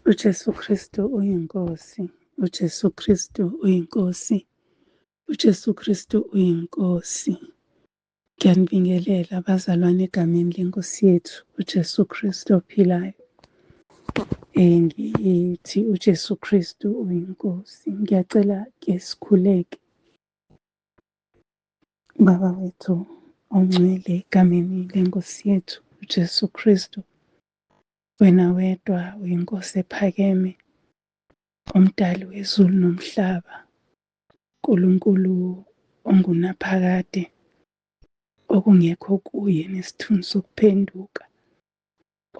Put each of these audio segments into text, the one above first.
UJesu Kristu uyiNkosi, uJesu Kristu uyiNkosi, uJesu Kristu uyiNkosi. Ngiyanibingelela bazalwane egameni lenkosi yethu uJesu Kristu ophilayo. Ngithi uJesu Kristu uyiNkosi. Ngiyacela ke sikhuleke. Baba wethu ongcwele egameni lenkosi yethu uJesu Kristu. Wena wedwa uyiNkosi ephakeme, umdali wezulu nomhlaba, Nkulunkulu ongunaphakade, okungekho kuye nesithunzi sokuphenduka,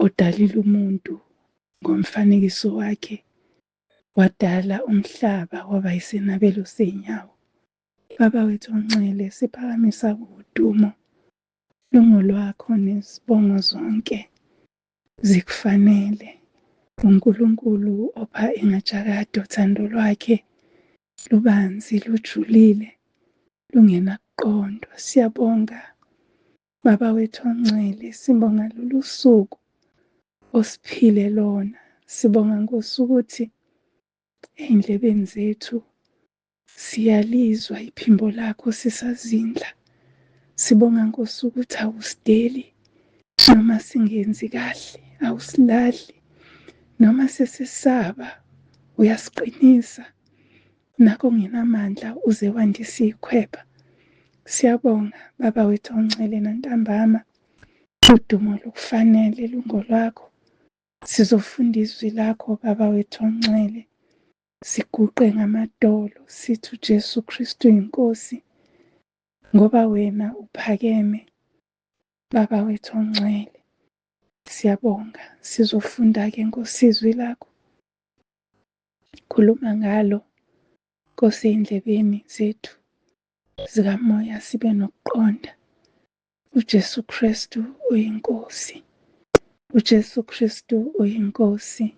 odalile umuntu ngomfanekiso wakhe, wadala umhlaba waba yisenabelo senyawo. Baba wethu ongcwele, siphakamisa udumo lungolwakho nezibongo zonke zikufanele. UNkulunkulu opha ingajakade uthando lwakhe lubanzi lujulile lungenakuqondwa. Siyabonga Baba wethu ongcwele, sibonga lolu suku osiphile lona. Sibonga Nkosi ukuthi ey'ndlebeni zethu Siyalizwa iphimbo lakho sisazindla. Sibonga Nkosi ukuthi awusideli noma singenzi kahle, awusilahli noma sesesaba uyasiqinisa nakho ngenamandla uze wandise ikhwepha. Siyabonga baba wethu ongcwele nantambama udumo lukufanele lungolwakho. Sizofunda izwi lakho baba wethu ongcwele. Siguqe ngamadolo sithi uJesu Kristu inkosi ngoba wena uphakeme baba wethu ongcwele. Siyabonga sizofunda ke Nkosi izwi lakho. Khuluma ngalo Nkosi ey'ndlebeni zethu zikamoya sibe nokuqonda. UJesu Kristu uyiNkosi. UJesu Kristu uyiNkosi.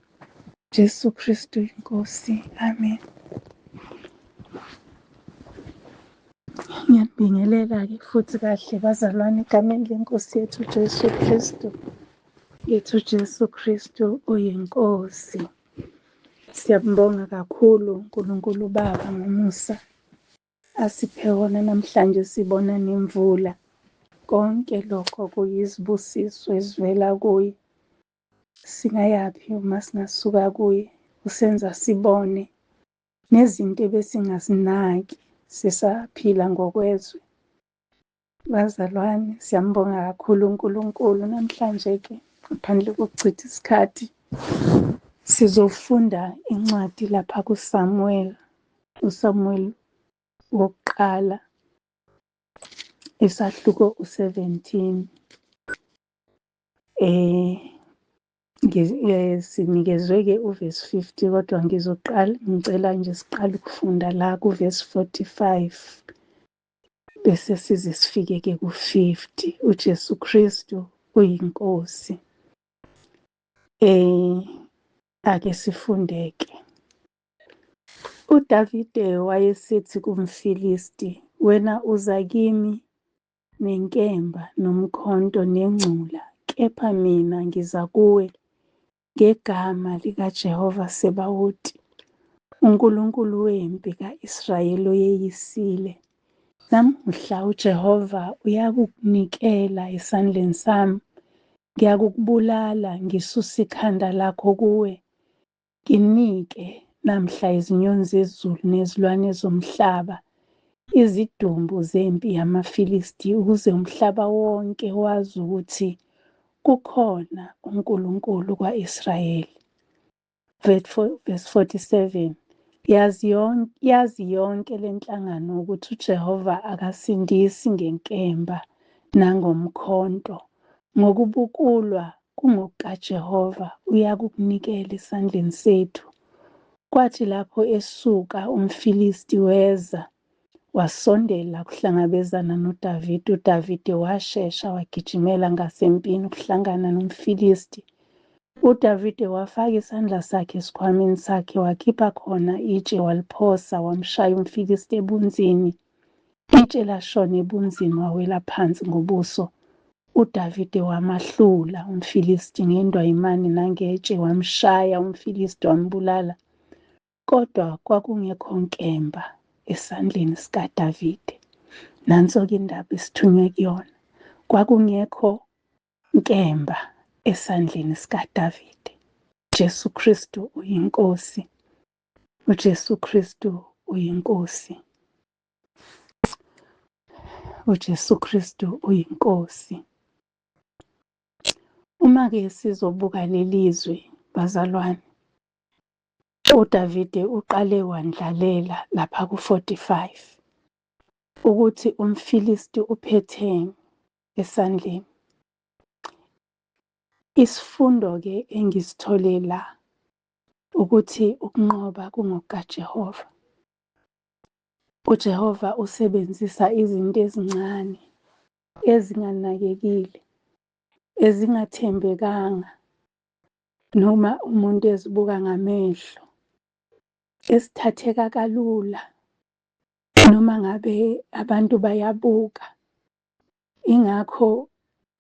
Jesu Kristu iNkosi. Amen. Ngiyanibingelela-ke futhi kahle bazalwane egameni lenkosi yethu uJesu Kristu. Yethu Jesu Kristu uyiNkosi. Siyambonga kakhulu uNkulunkulu Baba ngomusa asiphe wona namhlanje sibona nemvula. Konke lokho kuyizibusiso ezivela kuye. Singayaphi uma singasuka kuye? Usenza sibone nezinto ebesingazinaki sisaphila ngokwezwe. Bazalwane, siyambonga kakhulu uNkulunkulu namhlanje-ke ngaphandle kokuchitha isikhathi sizofunda incwadi lapha kuSamuel, uSamuel wokuqala isahluko u-17. Eh sinikezwe-ke uvesi 50 kodwa ngizoqala ngicela nje siqale ukufunda la kuvesi 45 bese size sifike ke ku-50. uJesu Kristu uyiNkosi. Eh ake sifundeke. UDavide wayesithi kumFilisti, wena uza kimi nenkemba nomkhonto nengcula, kepha mina ngiza kuwe ngegama likaJehova Sebawoti, uNkulunkulu wempi ka-Israyeli oyeyisile. Namuhla uJehova uyakukunikela esandleni sami, ngiyakukubulala ngisuse ikhanda lakho kuwe, nginike namhla izinyoni zezulu nezilwane zomhlaba izidumbu zempi yamaFilisti ukuze umhlaba wonke wazi ukuthi kukhona uNkulunkulu kwa-Israyeli. Verse 47 Yazi yonke, yazi yonke lenhlangano ukuthi uJehova akasindisi ngenkemba nangomkhonto, ngokubukulwa kungokukaJehova, uyakukunikela esandleni sethu. Kwathi lapho esuka umFilisti weza wasondela ukuhlangabezana noDavide. UDavide washesha wagijimela ngasempini ukuhlangana nomFilisti. UDavide wafaka isandla sakhe esikhwameni sakhe wakhipha khona itshe waliphosa wamshaya umFilisti ebunzini. Itshe lashona ebunzini wawela phansi ngobuso. UDavide wamahlula umFilisti ngendwayimane nangetshe, wamshaya umFilisti wambulala. Kodwa kwakungekho nkemba esandleni sikaDavide. Nanso-ke indaba esithunywe kuyona. Kwakungekho nkemba esandleni sikaDavide. Jesu Kristu uyiNkosi. UJesu Kristu uyiNkosi. UJesu Kristu uyiNkosi. Uma-ke sizobuka leli zwi, bazalwane, uDavide uqale wandlalela lapha ku-45 ukuthi umFilisti uphetheni esandleni. Isifundo-ke engisithole la ukuthi ukunqoba kungokukaJehova. UJehova usebenzisa izinto ezincane ezinganakekile, ezingathembekanga noma umuntu ezibuka ngamehlo, esithatheka kalula noma ngabe abantu bayabuka. Ingakho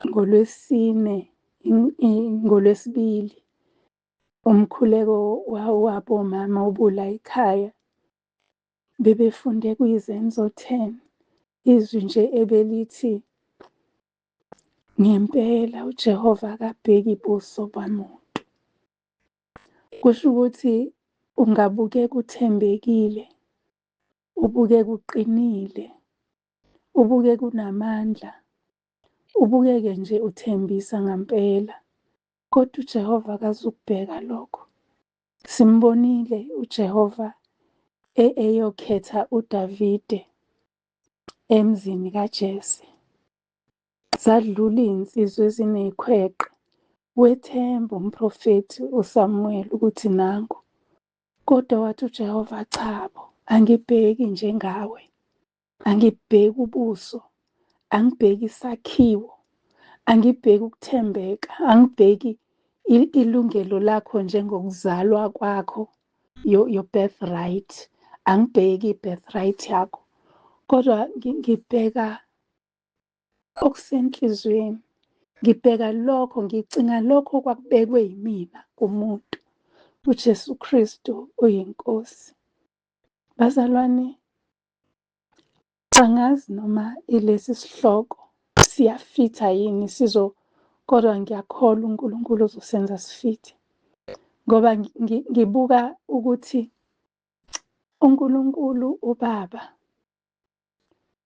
ngoLwesine, ngoLwesibili umkhuleko wabomama ubula ekhaya, bebefunde kwiZenzo 10 izwi nje ebelithi ngempela uJehova akabheki buso bamuntu. Kusho ukuthi ungabukeka uthembekile, ubukeke uqinile, ubukeke unamandla, ubukeke nje uthembisa ngampela, kodwa uJehova akazukubheka lokho. Simbonile uJehova eyokhetha uDavide emzini kaJese. Zadlula iy'nsizwa ezineyikhweqe, wethemba umprofethi uSamuweli ukuthi nangu. Kodwa wathi uJehova, chabo, angibheki njengawe, angibheki ubuso, angibheki isakhiwo, angibheki ukuthembeka, angibheki ilungelo lakho njengokuzalwa kwakho, your birthright, angibheki i-birthright yakho, kodwa ngibheka okusenhliziyweni, ngibheka lokho, ngicinga lokho kwakubekwe yimina kumuntu. UJesu Kristu uyiNkosi. Bazalwane, angazi noma ilesi sihloko siyafitha yini sizo, kodwa ngiyakholwa uNkulunkulu uzosenza sifithe, ngoba ngibuka ukuthi uNkulunkulu uBaba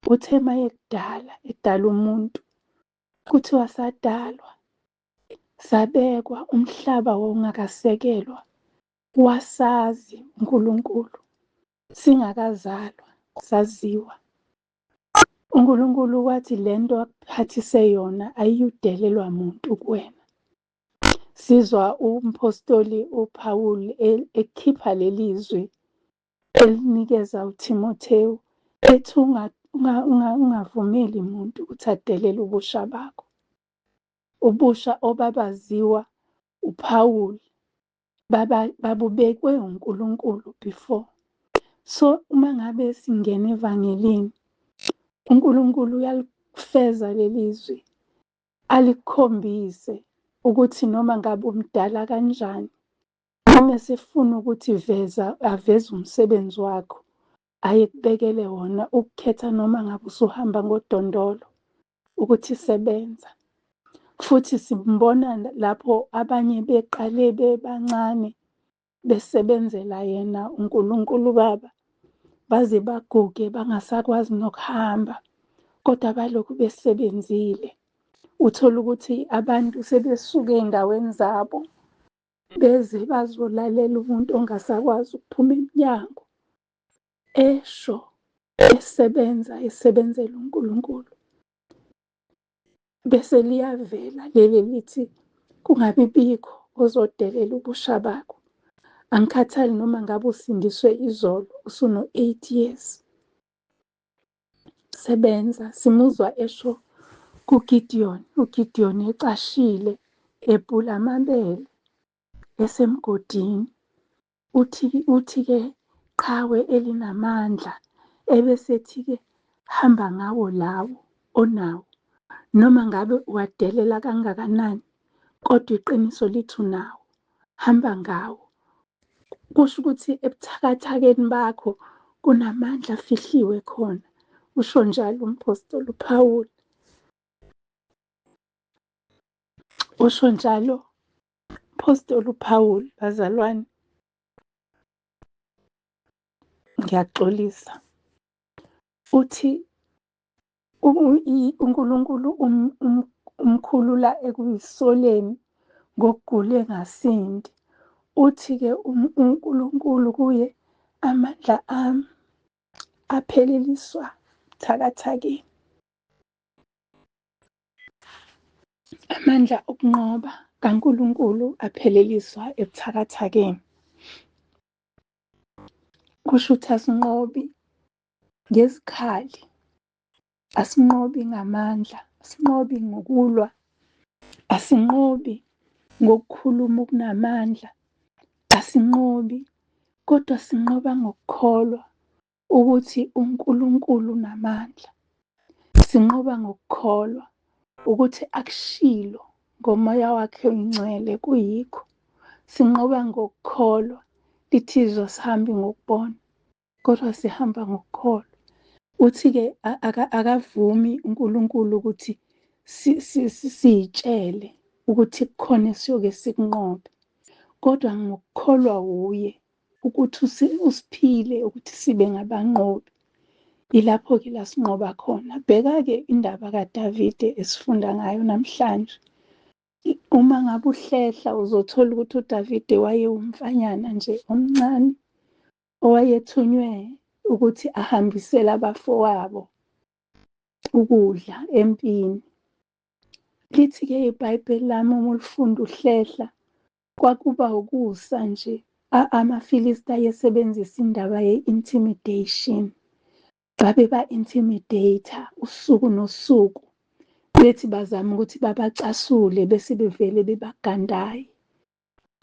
uthe mayekudala edala umuntu, kuthiwa sadalwa, sabekwa, umhlaba wawungakasekelwa, wasazi uNkulunkulu singakazalwa, saziwa. uNkulunkulu wathi lento akuphathise yona ayiyudelelwa muntu kuwena. Sizwa umphostoli uPaul ekhipha leli zwi elinikeza uThimothewu ethi ungavumeli muntu ukuthi adelele ubusha bakho. Ubusha obabaziwa uPaul babubekwe uNkulunkulu before. So uma ngabe singena evangelini, uNkulunkulu uyalifeza leli zwi, alikhombise ukuthi noma ngabe umdala kanjani, uma esefuna ukuthi veza aveze umsebenzi wakho ayekubekele wona, ukukhetha noma ngabe usuhamba ngodondolo ukuthi sebenza. Futhi simbona lapho abanye beqale bebancane besebenzela yena uNkulunkulu Baba, baze baguge bangasakwazi nokuhamba, kodwa balokhu besebenzile. Uthola ukuthi abantu sebesuke ey'ndaweni zabo beze bazolalela umuntu ongasakwazi ukuphuma emnyango, esho esebenza esebenzela uNkulunkulu. Bese liyavela leli lithi kungabi bikho ozodelela ubusha bakho. Angikhathali noma ngabe usindiswe izolo usuno-8 years. Sebenza. Simuzwa esho kuGideon, uGideon ecashile ebhula amabele esemgodini. Uthi uthi-ke qhawe elinamandla, ebesethi-ke hamba ngawo lawo onawo. Noma ngabe uwadelela kangakanani, kodwa iqiniso lithi unawo. Hamba ngawo. Kusho ukuthi ebuthakathakeni bakho kunamandla afihliwe khona. Usho njalo umphostoli uPawulu. Usho njalo umphostoli uPawulu, bazalwane. Ngiyaxolisa. Uthi uNkulunkulu um, um, umkhulula ekuyisoleni ngokugula engasindi. Uthi-ke uNkulunkulu kuye, amandla ami apheleliswa buthakathakeni. Amandla okunqoba kaNkulunkulu apheleliswa ebuthakathakeni. Kusho ukuthi asinqobi ngezikhali, asinqobi ngamandla, asinqobi ngokulwa, asinqobi ngokukhuluma okunamandla, asinqobi kodwa sinqoba ngokukholwa ukuthi uNkulunkulu unamandla. Sinqoba ngokukholwa ukuthi akushilo ngomoya wakhe oyingcwele kuyikho. Sinqoba ngokukholwa, lithi izwi asihambi ngokubona kodwa sihamba ngokukholwa. Uthi-ke akavumi uNkulunkulu ukuthi siyitshele ukuthi kukhona esiyoke sikunqobe, kodwa ngokukholwa wuye ukuthi usiphile ukuthi sibe ngabanqobi. Yilapho-ke la sinqoba khona. Bheka-ke indaba kaDavide esifunda ngayo namhlanje. Uma ngabe uhlehla uzothola ukuthi uDavide wayewumfanyana nje omncane owayethunywe ukuthi ahambisele abafowabo ukudla empini. Lithi-ke iBhayibheli lami uma ulifunda uhlehla, kwakuba ukusa nje amaFilisti ayesebenzisa indaba ye-intimidation. Babeba-intimidate usuku nosuku, bethi bazama ukuthi babacasule bese bevele bebagandaye.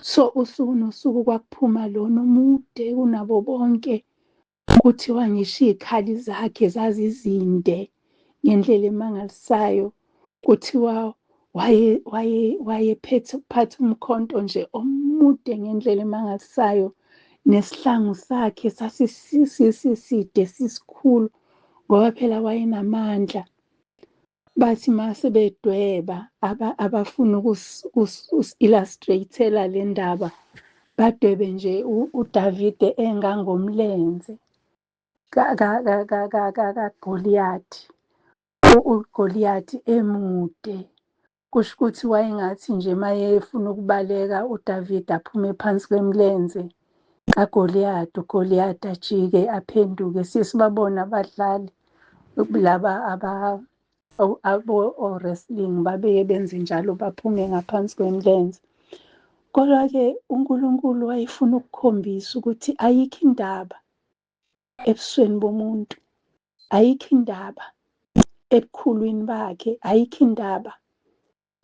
So usuku nosuku kwakuphuma lona omude kunabo bonke, kuthiwa ngisho iy'khali zakhe zazizinde ngendlela emangalisayo. Kuthiwa wayephethe uphatha umkhonto nje omude ngendlela emangalisayo, nesihlangu sakhe sasisiside sisikhulu ngoba phela wayenamandla. Bathi mase bedweba abafuna ukus-illustrate-ela le ndaba, badwebe nje uDavide engangomlenze kaGoliyathi. UGoliyathi emude, kusho ukuthi wayengathi nje uma efuna ukubaleka uDavide aphume phansi kwemilenze kaGoliyathi, uGoliyathi ajike aphenduke. Siye sibabone abadlali laba abo-wrestling babeye benze njalo baphume ngaphansi kwemilenze. Kodwa-ke uNkulunkulu wayefuna ukukhombisa ukuthi ayikho indaba ebusweni bomuntu, ayikho indaba ebukhulwini bakhe, ayikho indaba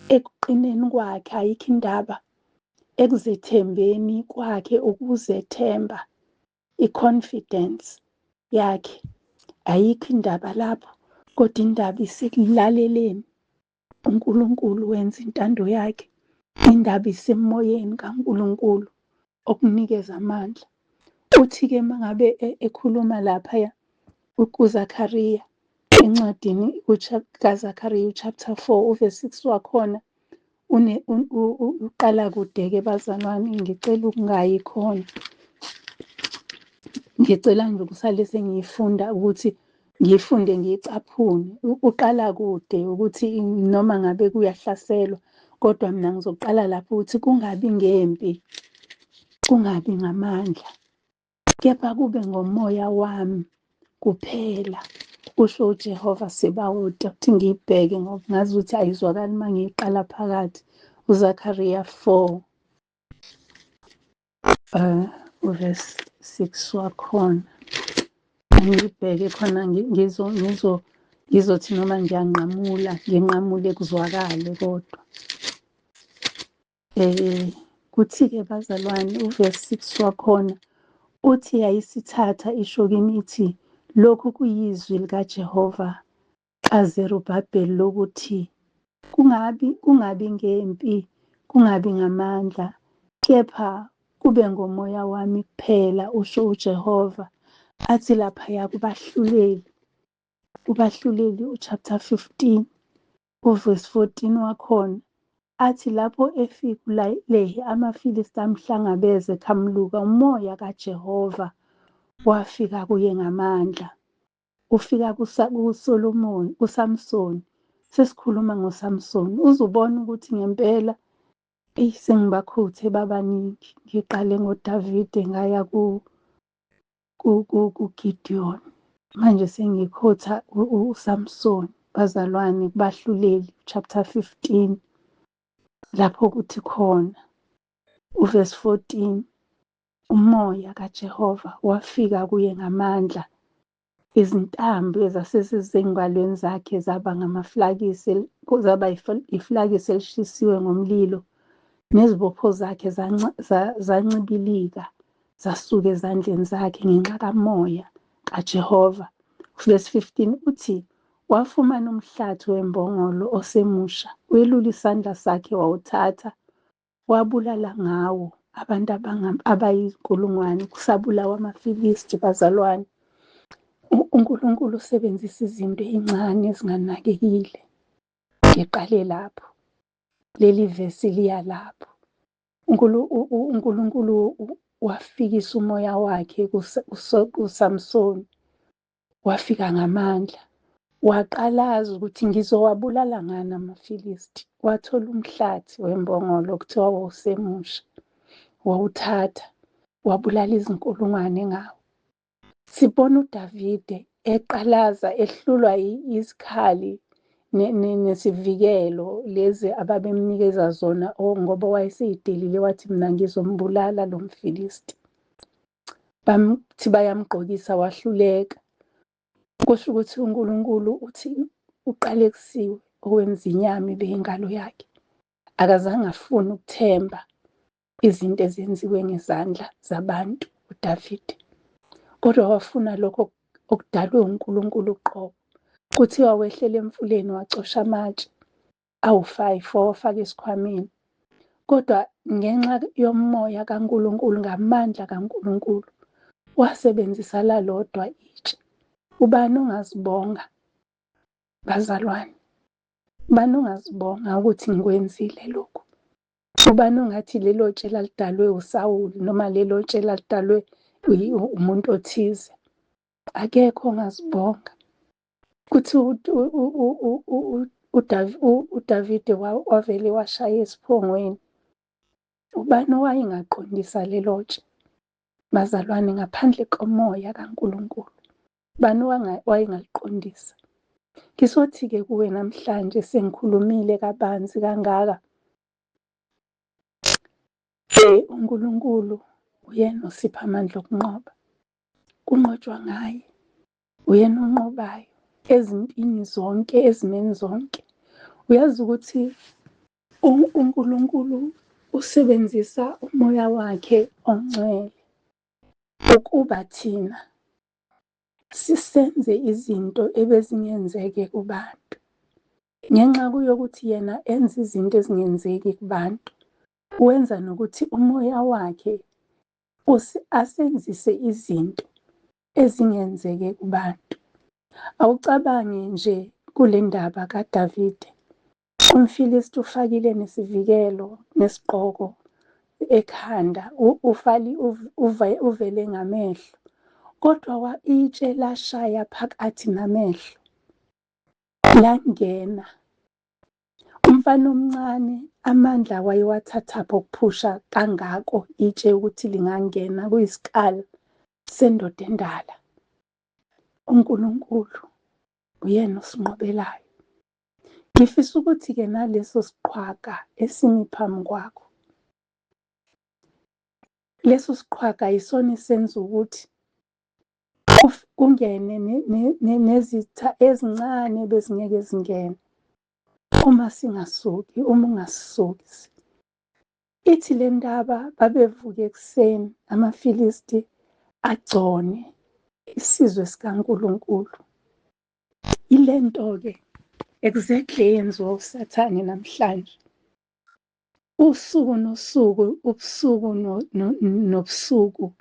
ekuqineni kwakhe, ayikho indaba ekuzethembeni kwakhe, ukuzethemba, i-confidence yakhe, ayikho indaba lapho, kodwa indaba isekulaleleni uNkulunkulu wenza intando yakhe. Indaba isemoyeni kaNkulunkulu okunikeza amandla. Uthi-ke uma ngabe ekhuluma laphaya kuZakariya encwadini kaZakariya uchapter 4 uverse 6 wakhona uqala kude-ke bazalwane, ngicela ukungayi khona. Ngicela nje ukusale sengiyifunda ukuthi ngiyifunde ngiyicaphune. Uqala kude ukuthi noma ngabe kuyahlaselwa kodwa mina ngizoqala lapho ukuthi kungabi ngempi, kungabi ngamandla, kepha kube ngomoya wami kuphela, kusho uJehova Sebawoti. Akuthi ngiyibheke ngoba ngazi ukuthi ayizwakali uma ngiyiqala phakathi. UZakariya 4 uverse 6 wakhona. Angibheke khona ngizo ngizo ngizothi noma ngiyanqamula nginqamule kuzwakale kodwa. Kuthi-ke bazalwane uverse 6 wakhona uthi yayisithatha isho kimi ithi lokhu kuyizwi likaJehova kaZerubhabheli lokuthi Kungabi ngempi, kungabi ngamandla, kepha kube ngomoya wami kuphela, usho uJehova. Athi laphaya kubahluleli, kubahluleli uchapter 15 uverse 14 wakhona, athi lapho efika uLehi amaFilisti amhlangabeze ekhamuluka, umoya kaJehova wafika kuye ngamandla. Ufika kuSolomoni, kuSamsoni. Sesikhuluma ngoSamsoni, uzubona ukuthi ngempela eyi sengibakhuthe babaningi. Ngiqale ngoDavide ngaya kuGidiyoni. Manje sengikhotha uSamsoni, bazalwane, kubahluleli chapter 15 lapho kuthi khona uverse 14 umoya kaJehova wafika kuye ngamandla, izintambo ezasesizingalweni zakhe zaba ngamaflakisi, zaba iflakisi elishisiwe ngomlilo, nezibopho zakhe zancibilika zasuka ezandleni zakhe ngenxa kamoya kaJehova. Verse 15 uthi wafumana umhlathi wembongolo osemusha, welula isandla sakhe wawuthatha, wabulala ngawo abantu abayinkulungwane, kusabulawa amaFilisti bazalwane. UNkulunkulu usebenzisa izinto ey'ncane ezinganakekile. Ngiqale lapho, leli vesi liya lapho. UNkulunkulu wafikisa umoya wakhe kuSamsoni, wafika ngamandla, waqalaza ukuthi ngizowabulala ngani amaFilisti. Wathola umhlathi wembongolo kuthiwa wawusemusha, wawuthatha wabulala izinkulungwane ngawo. Sibona uDavide eqalaza ehlulwa izikhali nesivikelo lezi ababemnikeza zona ngoba wayeseyidelile wathi mina ngizombulala lo mFilisti. Bamthi bayamgqokisa wahluleka. Kusho ukuthi uNkulunkulu uthi uqalekisiwe owenza inyama ibe ingalo yakhe. Akazange afune ukuthemba izinto ezenziwe ngezandla zabantu uDavide, kodwa wafuna lokho okudalwe uNkulunkulu uqobo. Kuthiwa wehlela emfuleni wacosha amatshe awu-5 wawafaka esikhwameni, kodwa ngenxa yomoya kaNkulunkulu, ngamandla kaNkulunkulu, wasebenzisa lalodwa itshe. Ubani ongazibonga bazalwane? Ubani ongazibonga ukuthi ngikwenzile lokhu? Ubani ongathi lelo tshe lalidalwe uSawuli noma lelo tshe lalidalwe umuntu othize? Akekho ongazibonga. Kuthi uDavide wavele washaya esiphongweni. Ubani owayengaqondisa lelo tshe? Bazalwane, ngaphandle komoya kaNkulunkulu, ubani owayengaliqondisa? Ngizothi-ke kuwe namhlanje sengikhulumile kabanzi kangaka, uNkulunkulu uyena osipha amandla okunqoba. Kunqotshwa ngaye, uyena onqobayo ezimpini zonke, ezimeni zonke. Uyazi ukuthi uNkulunkulu usebenzisa umoya wakhe ongcwele ukuba thina sisenze izinto ebezingenzeke kubantu. Ngenxa yokuthi yena enza izinto ezingenzeki kubantu, wenza nokuthi umoya wakhe asenzise izinto ezingenzeke kubantu. Awucabange nje kule ndaba kaDavide. UmFilisti ufakile nesivikelo nesigqoko ekhanda, uvele ngamehlo, kodwa itshe lashaya phakathi namehlo, langena. Umfana omncane amandla wayewathathaphi okuphusha kangako itshe ukuthi lingangena kuyisikali sendoda endala. UNkulunkulu uyena osinqobelayo. Ngifisa ukuthi-ke naleso siqhwaga esimi phambi kwakho, leso siqhwaga yisona esenza ukuthi kungene nezitha ezincane bezingeke zingene uma singasuki, uma ungasuki. Ithi le ndaba babevuka ekuseni amaFilisti agcone isizwe sikaNkulunkulu. Ile nto-ke Exactly eyenziwa uSathane namhlanje. Usuku nosuku, ubusuku nobusuku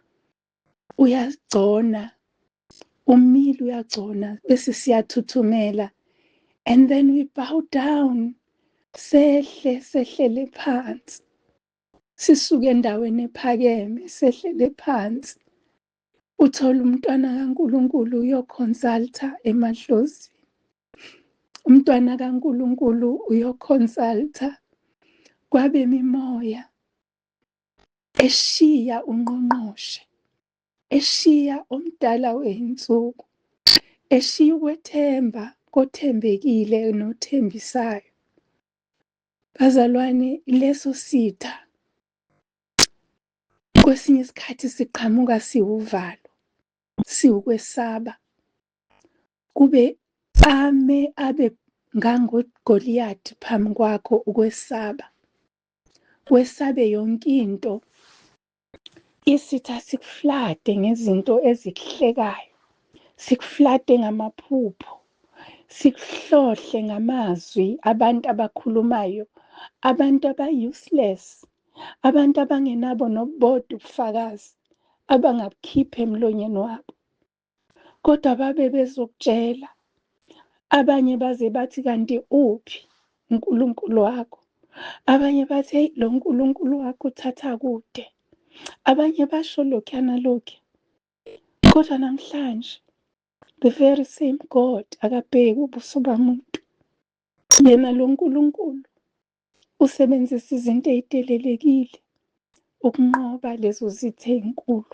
uyagcona, umile uyagcona, bese siyathuthumela and then we bow down, sehle sehlele phansi, sisuke endaweni ephakeme sehlele phansi. Uthole umntwana kaNkulunkulu uyoconsulta emadlozini, umntwana kaNkulunkulu uyoconsulta kwabemimoya, eshiya ungqongqoshe, eshiya omdala wey'nsuku, eshiya ukwethemba kothembekile nothembisayo. Bazalwane, leso sitha kwesinye isikhathi siqhamuka siwuvalo, siwukwesaba, kube ame abe ngangoGoliyathi phambi kwakho ukwesaba, wesabe yonke into. Isitha sikuflade ngezinto ezikuhlekayo, sikuflade ngamaphupho, sikuhlohle ngamazwi abantu abakhulumayo, abantu aba-useless, abantu abangenabo nobodwa ubufakazi abangabukhipha emlonyeni wabo, kodwa babe bezokutshela. Abanye baze bathi kanti uphi uNkulunkulu wakho? Abanye bathi hey, lo Nkulunkulu wakho uthatha kude. Abanye basho lokhuya nalokhuya. Kodwa namhlanje the very same God akabheki ubuso bamuntu. Yena lo Nkulunkulu usebenzisa izinto ey'delelekile ukunqoba lezo zitha ey'nkulu.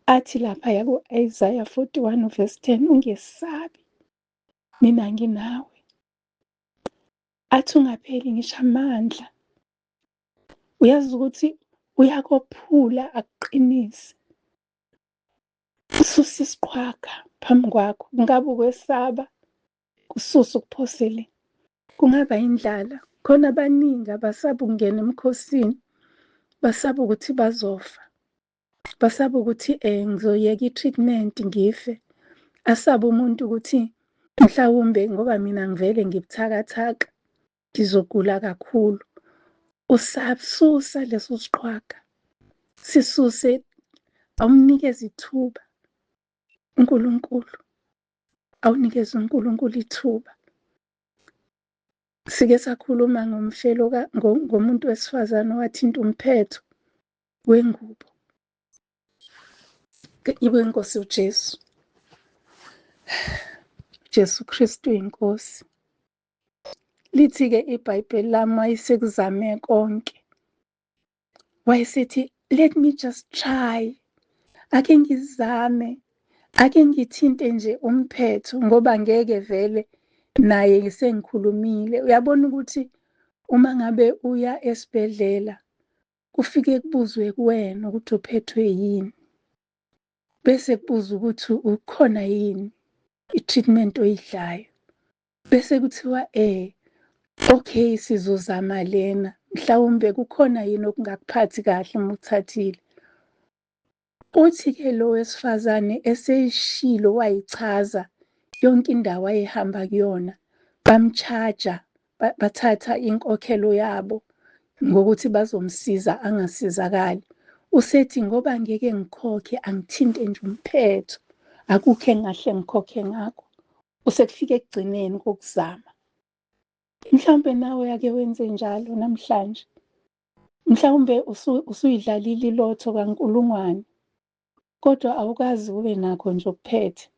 Athi laphaya ku-Isaya 41 verse 10, ungesabi, mina nginawe. Athi ungapheli ngisho amandla. Uyazi ukuthi uyakophula akuqinise. Ususa isiqhwaga phambi kwakho, kungabe ukwesaba, kususe ukuphosele. Kungaba indlala, khona abaningi abasaba ukungena emkhosini, basaba ukuthi bazofa, basaba ukuthi ngizoyeka i-treatment ngife. Asabe umuntu ukuthi mhlawumbe ngoba mina ngivele ngibuthakathaka ngizogula kakhulu. Usasusa leso siqhwaga, sisuse, awumnikeze ithuba uNkulunkulu, awunikeze uNkulunkulu ithuba. Sike sakhuluma ngomfelo ngomuntu wesifazane owathinta umphetho wengubo ibenkosi uJesu. Jesu Kristu inkosi. Lithi-ke iBhayibheli lami wayesekuzame konke. Wayesethi let me just try. Ake ngizame, ake ngithinte nje umphetho ngoba ngeke vele naye sengikhulumile. Uyabona ukuthi uma ngabe uya esibhedlela kufike kubuzwe kuwena ukuthi uphethwe yini, bese kubuza ukuthi ukhona yini i-treatment oyidlayo, bese kuthiwa okay sizozama lena, mhlawumbe kukhona yini okungakuphathi kahle uma uthathile. Uthi-ke lo wesifazane eseyishilo wayichaza yonke indawo ayehamba kuyona, bamcharge, bathatha inkokhelo yabo ngokuthi bazomsiza angasizakali. Usethi ngoba ngeke ngikhokhe angithinte nje umphetho, akukho engahle ngikhokhe ngakho. Usekufika ekugcineni kokuzama. Mhlawumbe nawe ake wenze njalo namhlanje. Mhlawumbe usuyidlalile ilotho kankulungwane, kodwa awukazi ube nakho nje okuphethe.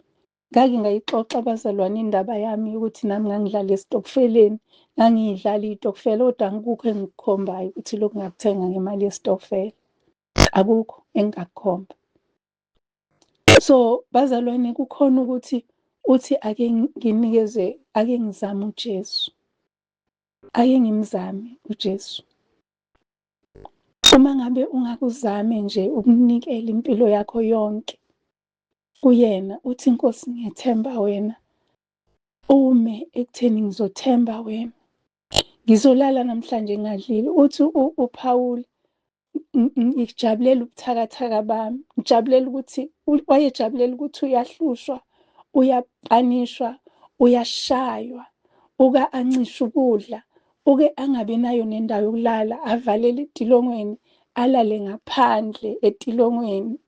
Ngake ngayixoxa abazalwane indaba yami ukuthi nami ngangidlala esitokfeleni, ngangiyidlala iy'tokfela kodwa angikukho engikukhombayo ukuthi lokhu ngakuthenga ngemali yesitokfela. Akukho engingakukhomba. So bazalwane kukhona ukuthi uthi ake nginikeze, ake ngizame uJesu. Ake ngimzame uJesu. Uma ngabe ungakuzame nje ukunikela impilo yakho yonke kuyena, uthi Nkosi ngiyethemba wena, ume ekutheni ngizothemba wena, ngizolala namhlanje ngadlile. Uthi uPaul, ngijabulela ubuthakathaka bami, ngijabulela ukuthi wayejabulela ukuthi uyahlushwa, uyapanishwa, uyashaywa, Uke ancishe ukudla, uke angabi nayo nendawo yokulala, avalele etilongweni, alale ngaphandle etilongweni.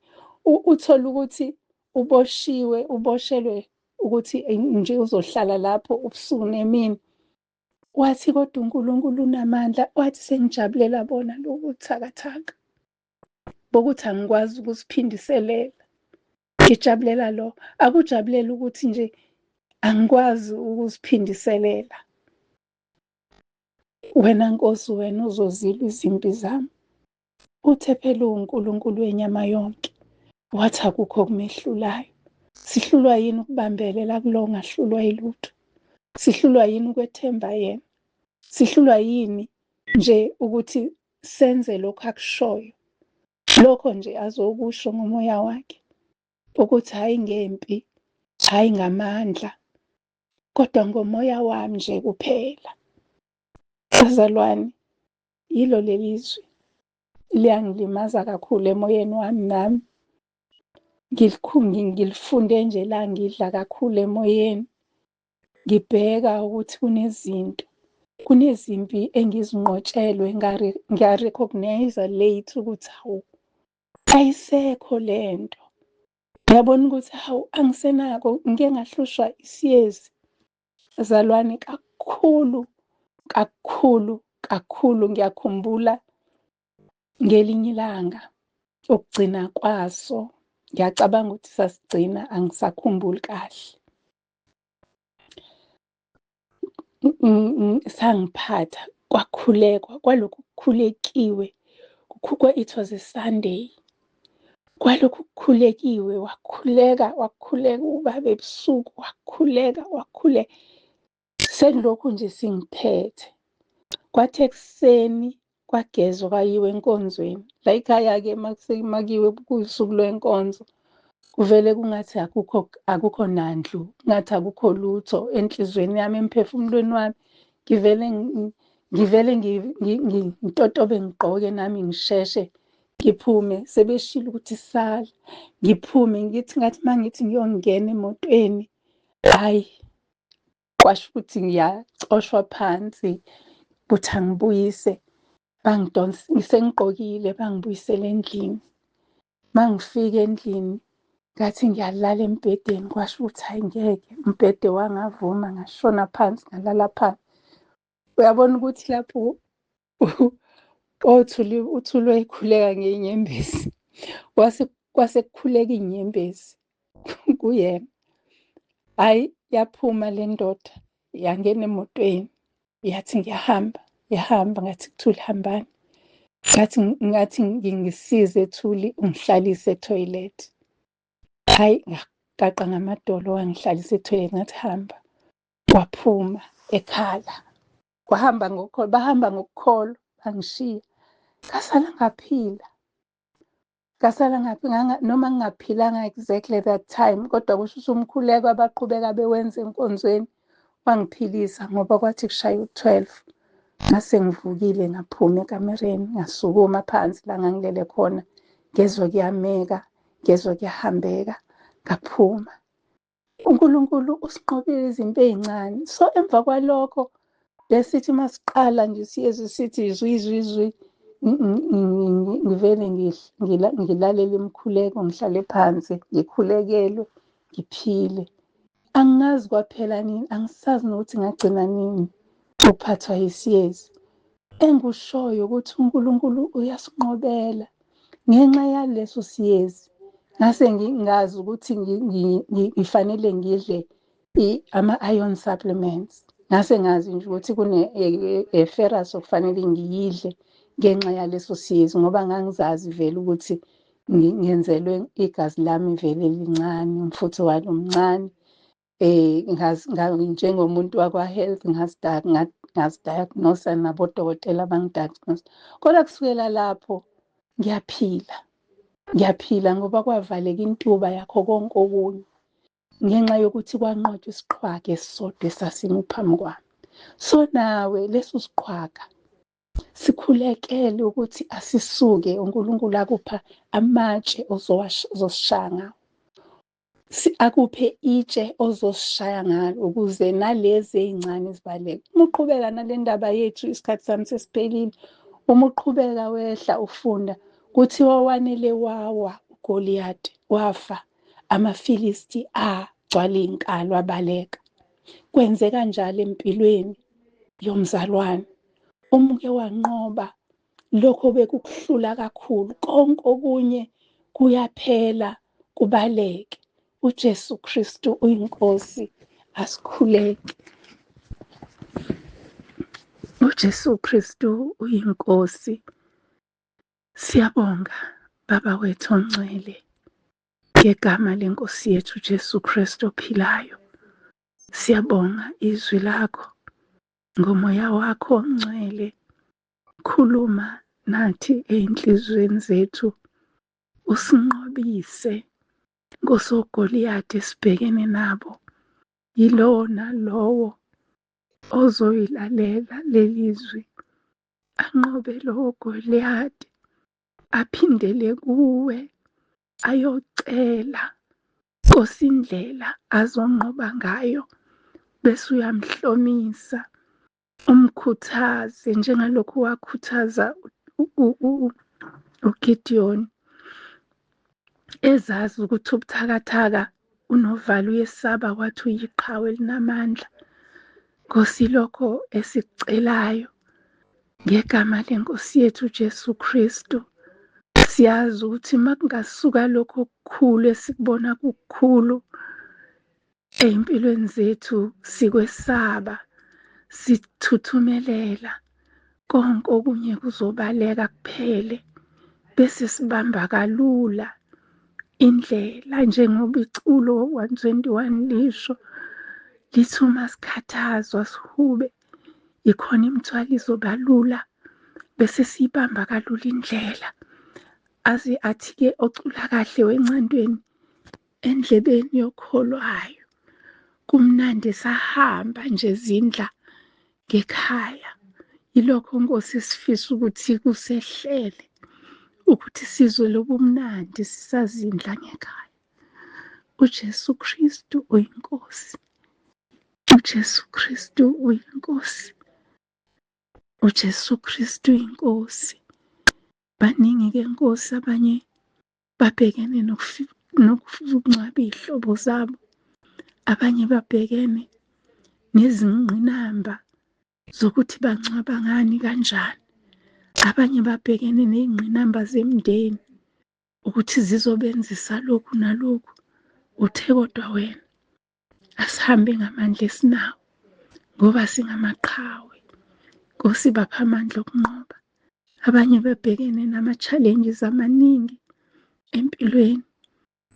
Uthole ukuthi uboshiwe, uboshelwe ukuthi nje uzohlala lapho ubusuku nemini. Wathi kodwa uNkulunkulu unamandla, wathi sengijabulela bona lobu buthakathaka bokuthi angikwazi ukuziphindiselela. Ngijabulela lo, akujabulela ukuthi nje angikwazi ukuziphindiselela. Wena Nkosi, wena uzozilwa izimpi zami. Uthe phela uwuNkulunkulu wenyama yonke, wathi akukho okumehlulayo. Sihlulwa yini ukubambelela kulo ongahlulwa yilutho? Sihlulwa yini ukwethemba yena? Sihlulwa yini nje ukuthi senze lokhu akushoyo? Lokho nje azokusho ngomoya wakhe ukuthi hhayi ngempi, hhayi ngamandla, kodwa ngomoya wami nje kuphela. Bazalwane, yilo leli zwi liyangilimaza kakhulu emoyeni wami nami. Ngilifunde nje la ngidla kakhulu emoyeni. Ngibheka ukuthi kunezinto, kunezimpi engizinqotshelwe ngiya-recognize late ukuthi hawu ayisekho lento. Ngiyabona ukuthi hawu angisenako, ngike ngahlushwa isiyezi. Bazalwane kakhulu kakhulu kakhulu ngiyakhumbula ngelinye ilanga ukugcina kwaso ngiyacabanga ukuthi sasigcina angisakhumbuli kahle. Sangiphatha kwakhulekwa kwalokhu kukhulekiwe it was a Sunday. Kwalokhu kukhulekiwe wakhuleka wakhuleka ubaba ebusuku wakhuleka wakhuleka selokhu nje singiphethe. Kwathi ekuseni kwagezwa kwayiwa enkonzweni. La ekhaya-ke makuyiwe kuwusuku lwenkonzo kuvele kungathi akukho akukho nandlu, kungathi akukho lutho enhliziyweni yami, emphefumulweni wami. Ngivele ngivele ngitotobe ngigqoke nami ngisheshe ngiphume sebeshilo ukuthi sala ngiphume ngithi ngathi uma ngithi ngiyongena emotweni hhayi kwasho ukuthi ngiyacoshwa phansi kuthi angibuyise bangidonsa ngisengigqokile bangibuyisele endlini mangifika endlini ngathi ngiyalala embhedeni kwasho ukuthi hayi ngeke umbhede wangavuma ngashona phansi ngalala phansi uyabona ukuthi lapho othuli uthulwe ekhuleka ngey'nyembezi kwase kwase kukhuleka iy'nyembezi kuyena hhayi yaphuma le ndoda yangena emotweni yathi ngiyahamba yahamba ngathi kuthuli hambani ngathi ngathi ngingisize Thuli ungihlalise ethoyilethi hhayi ngaqaqa ngamadolo wangihlalisa ethoyilethi ngathi hamba waphuma ekhala wahamba ngokholo bahamba ngokukholwa bangishiya ngasala ngaphila ngasala ngaphila noma ngingaphilanga exactly that time kodwa kusho ukuthi umkhuleko abaqhubeka bewenza enkonzweni wangiphilisa ngoba kwathi kushaya u-12 ngase ngivukile ngaphuma ekamereni ngasukuma phansi la ngangilele khona ngezwa kuyameka ngezwa kuyahambeka ngaphuma uNkulunkulu usinqobile izinto ey'ncane so emva kwalokho besithi uma siqala nje siyezwe sithi zwi zwi zwi ngivele ngilalele imikhuleko ngihlale phansi ngikhulekelwe ngiphile angazi kwaphela nini angisazi nokuthi ngagcina nini ukuphathwa yisiyezi engikushoyo ukuthi uNkulunkulu uyasinqobela ngenxa yaleso siyezi ngase ngingazi ukuthi ngifanele ngidle ama-iron supplements ngase ngazi nje ukuthi kune-ferrous okufanele ngiyidle ngenxa yaleso siyezi ngoba ngangizazi vele ukuthi ngenzelwe igazi lami vele lincane umfutho walo mncane eh njengomuntu wakwa-health ngazidiagnosa nabodokotela bangidiagnose kodwa kusukela lapho ngiyaphila ngiyaphila ngoba kwavaleka intuba yakho konke okunye ngenxa yokuthi kwanqotshwa isiqhwaga esisodwa esasimi phambi kwami so nawe leso siqhwaga sikhulekele ukuthi asisuke uNkulunkulu akupha amatshe ozosishaya ngawo. Akuphe itshe ozosishaya ngalo ukuze nalezi ey'ncane zibaleke. Uma uqhubeka nale ndaba yethu, isikhathi sami sesiphelile. Uma uqhubeka wehla ufunda, kuthiwa wanele wawa uGoliyati, wafa. AmaFilisti agcwala iy'nkalo abaleka. Kwenzeka njalo empilweni yomzalwane. Uma uke wanqoba lokho bekukuhlula kakhulu, konke okunye kuyaphela kubaleke. UJesu Kristu uyiNkosi, asikhuleke. UJesu Kristu uyiNkosi. Siyabonga Baba wethu ongcwele ngegama lenkosi yethu uJesu Kristu ophilayo. Siyabonga izwi lakho ngomoya wakho ongcwele. Khuluma nathi ey'nhliziyweni zethu, usinqobise Nkosi oGoliyati esibhekene nabo. Yilowo nalowo ozoyilalela leli zwi anqobe lowo Goliyati, aphindele kuwe ayocela Nkosi indlela azonqoba ngayo, bese uyamhlomisa umkhuthaze njengalokhu wakhuthaza uGidiyoni ezazi ukuthi ubuthakathaka unovalo uyesaba, wathi uyiqhawe elinamandla. Nkosi, lokho esikucelayo ngegama lenkosi yethu uJesu Kristu. Siyazi ukuthi uma kungasuka lokho okukhulu esikubona kukukhulu ey'mpilweni zethu, sikwesaba, sithuthumelela, konke okunye kuzobaleka kuphele, bese sibamba kalula indlela njengoba iculo 121 lisho, lithi uma sikhathazwa sihube ikhona imithwalo izoba lula, bese siyibamba kalula indlela. Aze athi-ke ocula kahle wencantweni endlebeni yokholwayo, kumnandi sahamba nje zindla ngekhaya. Yilokho Nkosi sifisa ukuthi kusehlele, ukuthi sizwe lobumnandi sisazindla ngekhaya. UJesu Kristu uyiNkosi. UJesu Kristu uyiNkosi. UJesu Kristu uyiNkosi. Baningi-ke Nkosi abanye babhekene nokungcwaba iy'hlobo zabo, abanye babhekene nezingqinamba zokuthi bangcwaba ngani kanjani, abanye babhekene ney'ngqinamba zemindeni ukuthi zizobenzisa lokhu nalokhu. Uthe kodwa wena asihambe ngamandla esinawo ngoba singamaqhawe. Nkosi, bapha amandla okunqoba. Abanye bebhekene nama-challenges amaningi empilweni,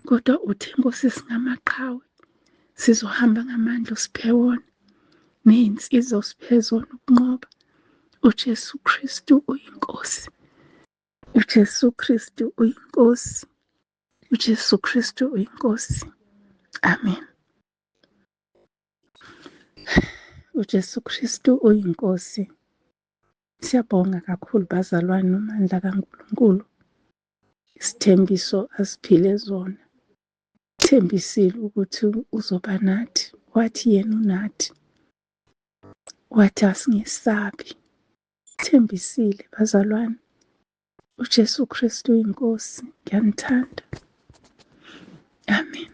kodwa uthe Nkosi singamaqhawe, sizohamba ngamandla osiphe wona ney'nsiza osiphe zona ukunqoba. UJesu Kristu uyiNkosi. UJesu Kristu uyiNkosi. UJesu Kristu uyiNkosi. Amen. UJesu Kristu uyiNkosi. Siyabonga kakhulu bazalwane amandla kaNkulunkulu. Isithembiso asiphile zona. Thembisile ukuthi uzoba nathi. Wathi yena unathi. Wathi asingesabi. Thembisile bazalwane. UJesu Kristu uyiNkosi. Ngiyanithanda. Amen.